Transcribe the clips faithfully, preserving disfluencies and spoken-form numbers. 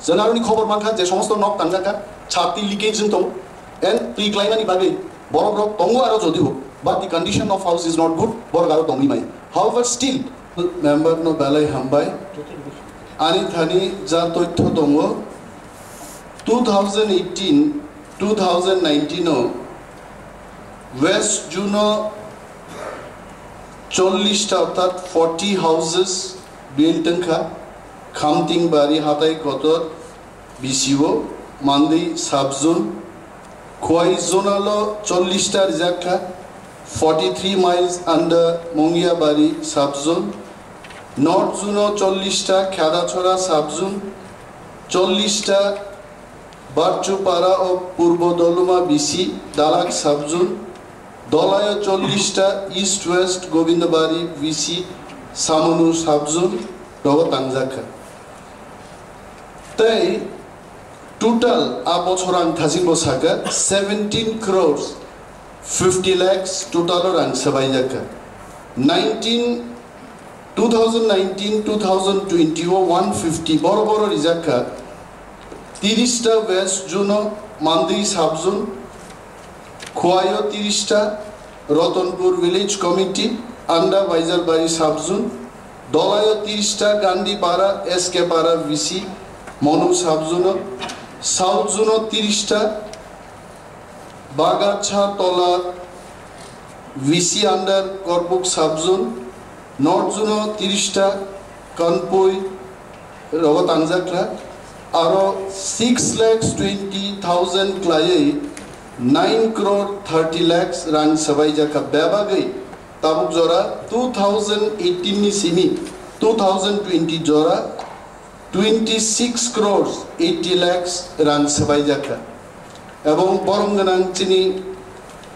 Chwng aroni khobor mankha je somosto nok tangjakha, chati leakage wng tongo, and twi klaimani bagwi borok rok tongo aro jodibo, but the condition of house is not good, borok aro tongwi maya. However, still, member no belai hambai. Ani thani ja toitho tongo, two thousand eighteen, two thousand nineteen o West Zone o chollish ta orthat forty houses built wngkha, Khamtingbari, Hatai Kotor, B C O, Mandwi sub-zone, Khowai zonal o chollish ta rijak kha, forty three miles under Mongiabari sub-zone, North zone o chollish ta Khedachora sub-zone, chollish ta Barchupara o Purbo Doluma B C Dalak sub-zone, Dolai o chollish ta East West Gobindabari B C Samonu sub-zone rogo tangjak kha. Tei total a bochor ang thajikbo saka seventeen crores fifty lakhs total o rang swbaijak kha. Nineteen, two thousand nineteen, two thousand twenty o one fifty boro boro rijak kha. Tiris ta West Zone o Mandwi sub-zone, Khowai o tiris ta, Ratanpur Village Committee, Anda Baijalbari sub-zone, Dolai o tiris ta, Gandhi Para, S K Para B C, Monu sub-zone o, South Zone o tiris ta, Bagacha Tola B C under Korbuk sub-zone, North Zone o tiris ta, Kanpui rogo tangjak kha, aro six lakhs twenty thousand khlaiwi nine crore thirty lakhs rang swbaijak kha bebagwi tabuk jora two thousand eighteen ni simi two thousand twenty jora twenty six crores eighty lakhs rang swbaijak kha. Ebong borom gwnang chini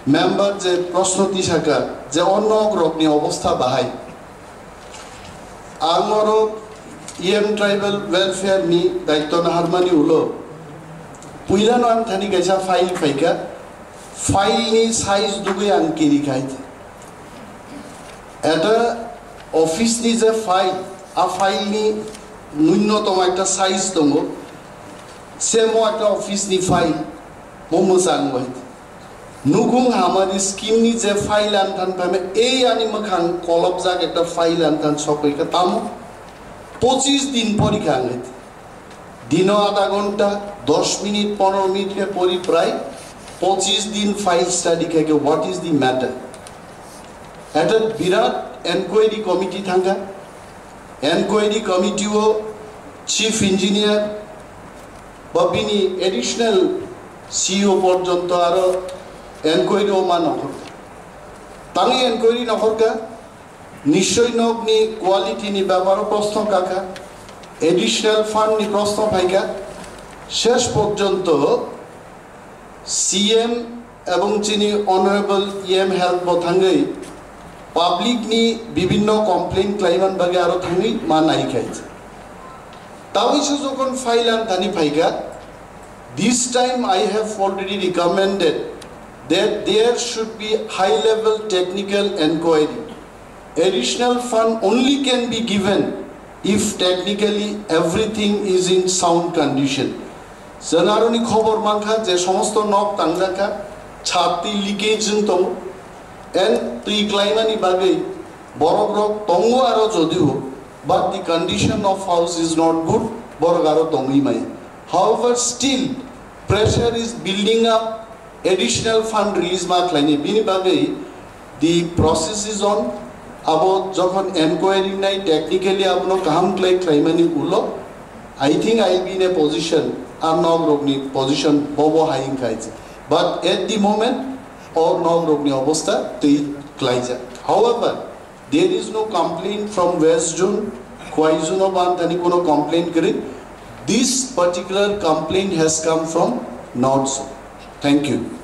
member je proshno tisaka je o nok rokni obostha bahai. Ang oro E M Tribal Welfare ni daityo naharmani ulo puilano ang thani kaisa file phaikha, file ni size dugwi ang kiri khai. Eta office ni je file, a file ni nunnotom ekta size tongo, same o ekta office ni file, mo mwchang bai. Nukhung hamari scheme ni je file ang than phame, ei ani mwkhang kolopjak ekta file ang than sokoi kha tamo pochis din pori kha ang hai. Dino adha ghonta, dosh minute, pondro minute khe pori prai pochis din file study khe khe what is the matter? Eta birat enquiry committee thangkha, enquiry committee o chief engineer ba bini additional C E O porjonto aro enquiry o ma nokhorkha. Tangwi enquiry nokhorkha, nischoi nokni quality ni beparo proshno kakha, additional fund ni proshno phaikha, shesh porjonto C M ebong chini Honorable E M Health bo thangwi public ni bibinno complaint khlaiman bagwi aro thangwi ma nai khai. Tawi se jokhon file ang thani phaikha, this time I have already recommended that there should be high level technical enquiry. Additional fund only can be given if technically everything is in sound condition. Chwng aroni khobor mankha je somosto nok tangjakha, chati leakage wng tongo, and twi klaimani bagwi borok rok tongo aro jodibo, but the condition of house is not good, borok aro tongwi maya. However, still pressure is building up, additional fund release ma khlaini, bini bagwi the process is on. Abo jokhon enquiry nai technically abono kaham khlai khlaimani ulo, I think I will be in a position, a nok rokni position bobo hai wngkha. But at the moment, o nok rokni obostha twi klaijak. However, there is no complaint from West Zone, Khowai Zone o ban thani kono complaint kwrwi. This particular complaint has come from North Zone. Thank you.